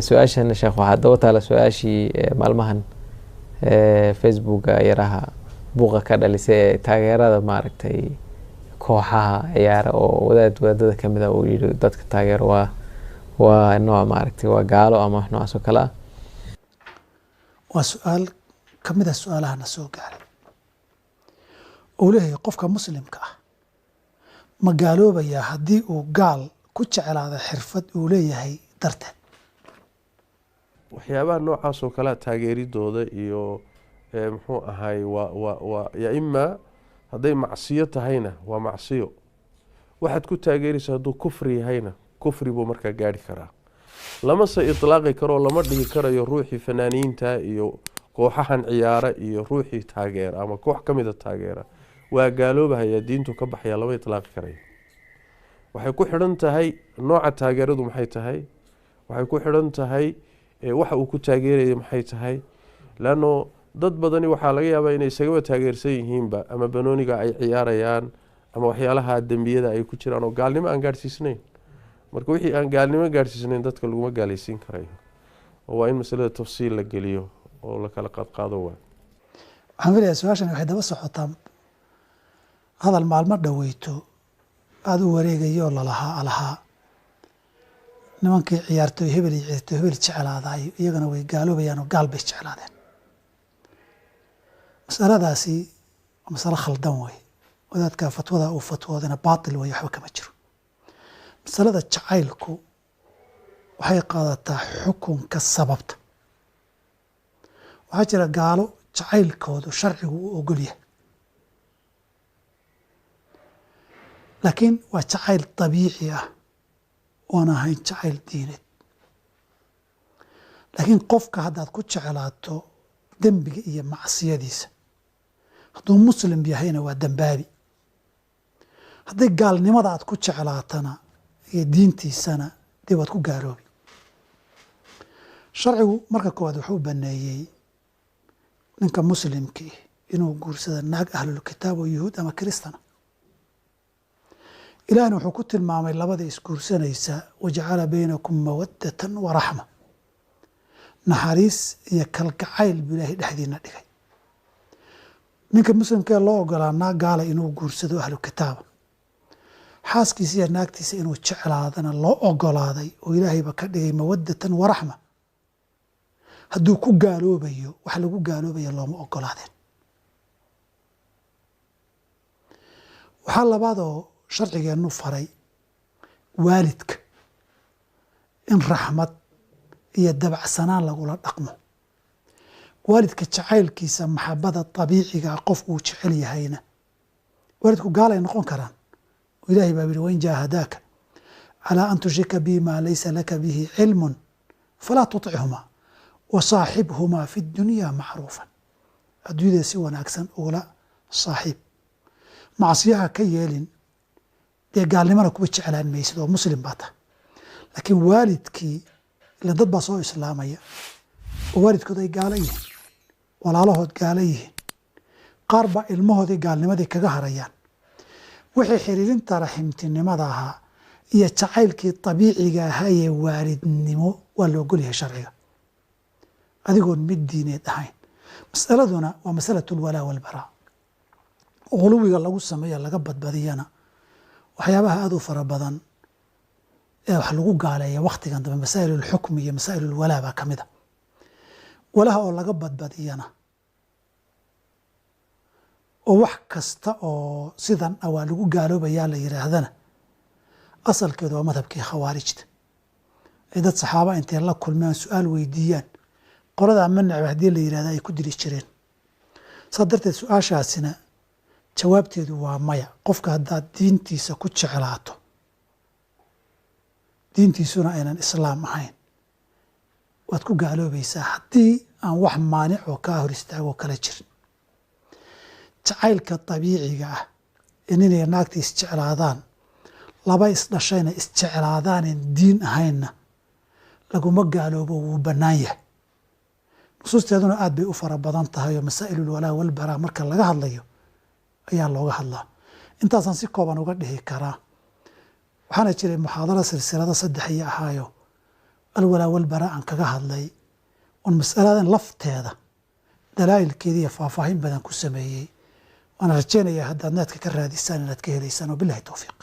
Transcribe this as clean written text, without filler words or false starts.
Su-aashana sheekh waxaa daba taala su-aashii maalmahan Facebooka yaraha buuqa ka dhalisay ee taageerada maaragtay kooxaha ciyaara oo wadaad wadaadada kamid ah uu yidhi dadka taageero waa nooc maaragtay waa gaalo ama wax noocaas oo kale ah. Waa su-aal ka mid ah su-aalaha na soo gaaray uu leeyahay qofka muslimka ah ma gaaloobayaa haddii uu gaal ku jeclaado xirfad uu leeyahay darteed? Waxyaabaha noocaas oo kalea taageeridooda iyo muxuu ahaay waa ya imaa hadday macsiyo tahayna waa macsiyo, waxaad ku taageeraysa hadduu kufri yahayna kufri buu markaa gaari karaa. Lamase itlaaqi karoo lama dhihi karayo ruuxii fanaaniinta iyo kooxahan ciyaara iyo ruuxii taageera ama koox ka mida taageera waa gaaloobahaya, diintu ka baxaya, lama itlaaqi karayo. Waxay ku xidhan tahay nooca taageeradu maxay tahay, waxay ku xidhan tahay waxa uu ku taageeraya maxay tahay. Leanno dad badani waxaa laga yaabaa inay isagaba taageersan yihiinba ama banooniga ay ciyaarayaan ama waxyaalaha dembiyada ay ku jiraan oo gaalnimo aan gaadhsiisnayn. Marka wixii aan gaalnimo gaadhsiisnayn dadka laguma gaalaysiin karayo, oo waa in masalada tafsiil la geliyo oo la kala qaadqaado. Waa waxaan filayaa su-aashan waxay daba socotaa hadal maalmo dhaweyto aada u wareegayo lalahaa alahaa nimankii ciyaartooy hebel iyo ciyaartooy hebel jeclaadaay iyagana way gaaloobayaan oo gaal bay jeclaadeen. Masaladaasi waa masalo khaldan wey, wadaadka fatwada uu fatwoodana baatil wey, waxba kama jiro. Masalada jacaylku waxay qaadataa xukunka sababta. Waxaa jira gaalo jacaylkoodu sharcigu uu ogol yahay, laakiin waa jacayl dabiici ah oon ahayn jacayl diineed. Laakiin qofka haddaad ku jeclaato dembiga iyo macsiyadiisa, hadduu muslim yahayna waa dembaabi, hadday gaalnimada aad ku jeclaatana iyo diintiisana dee waad ku gaaloobi. Sharcigu marka koowaad wuxuu baneeyey ninka muslimkii inuu guursado naag ahlulkitaab oo yuhuud ama kiristana. Ilaahna wuxuu ku tilmaamay labada isguursanaysa wajacala baynakum mawaddatan wa raxma, naxariis iyo kalgacayl buu ilaahay dhexdiina dhigay. Ninka muslimkee loo ogolaa naag gaala inuu guursado ahlu kitaaba, xaaskiisa iyo naagtiisa inuu jeclaadana loo ogolaaday oo ilaahayba ka dhigay mawaddatan wa raxma. Hadduu ku gaaloobayo wax lagu gaaloobaya looma ogolaadeen. Waxaa labaadoo sharcigeennu faray waalidka in raxmad iyo dabacsanaan lagula dhaqmo. Waalidka jacaylkiisa maxabada dabiiciga ah qofku uu jecel yahayna waalidku gaalay noqon karaan. Ilaahay baa yidhi wain jaahadaaka calaa an tushrika bi maa laysa laka bihi cilmun falaa tutichumaa wasaaxibhumaa fi dunya macruufan, adduunyada si wanaagsan ugula saaxiib. Macsiyaha ka yeelin dee gaalnimana kuba jeclaan maysid oo muslim baa tahay, laakiin waalidkii ila dad baa soo islaamaya oo waalidkood ay gaalo yihiin, walaalahood gaalo yihiin, qaar baa ilmahoodii gaalnimadii kaga harayaan. Wixii xiriirinta raximtinimada ahaa iyo jacaylkii dabiiciga ahaa ee waalidnimo waa la ogol yahay sharciga, adigoon mid diineed ahayn. Masaladuna waa masalatu lwalaa walbaraa, quluwiga lagu sameeyo laga badbadiyana waxyaabaha aada u fara badan ee wax lagu gaaleeya waktigan dambe masaa'il ulxukmi iyo masaa'il ulwalaa baa kamid a. Walaha oo laga badbadiyana oo wax kasta oo sidan ah waa lagu gaaloobayaa la yidhaahdana asalkeedu waa madhabkii khawaarijta ay dad saxaaba intay la kulmeen su-aal weydiiyaan qoladaa ma necba haddii la yidhahda ay ku dili jireen. Saa darteed su-aashaasina jawaabteedu waa maya. Qofka haddaad diintiisa ku jeclaato, diintiisuna aynan islaam ahayn, waad ku gaaloobaysaa haddii aan wax maanic oo kaa hor istaagoo kala jirin. Jacaylka dabiiciga ah ee ninay naagta isjeclaadaan, laba isdhashayna isjeclaadaanen diin ahaynna laguma gaaloobo, wuu bannaan yahay. Nusuusteeduna aad bay u fara badan tahay oo masaa'ilulwalaa walbaraa marka laga hadlayo ayaa looga hadlaa. Intaasaan si kooban uga dhihi karaa. Waxaana jiray muxaadaro silsilado 3 iyo ahaayo Alwalaa Walbaraa aan kaga hadlay, oon mas'aladan lafteeda dalaa'ilkeeda iyo faahfaahin badan ku sameeyey. Waana rajeynayaa haddaad netka ka raadisaan inaad ka helaysaan. Wabilahi towfiiq.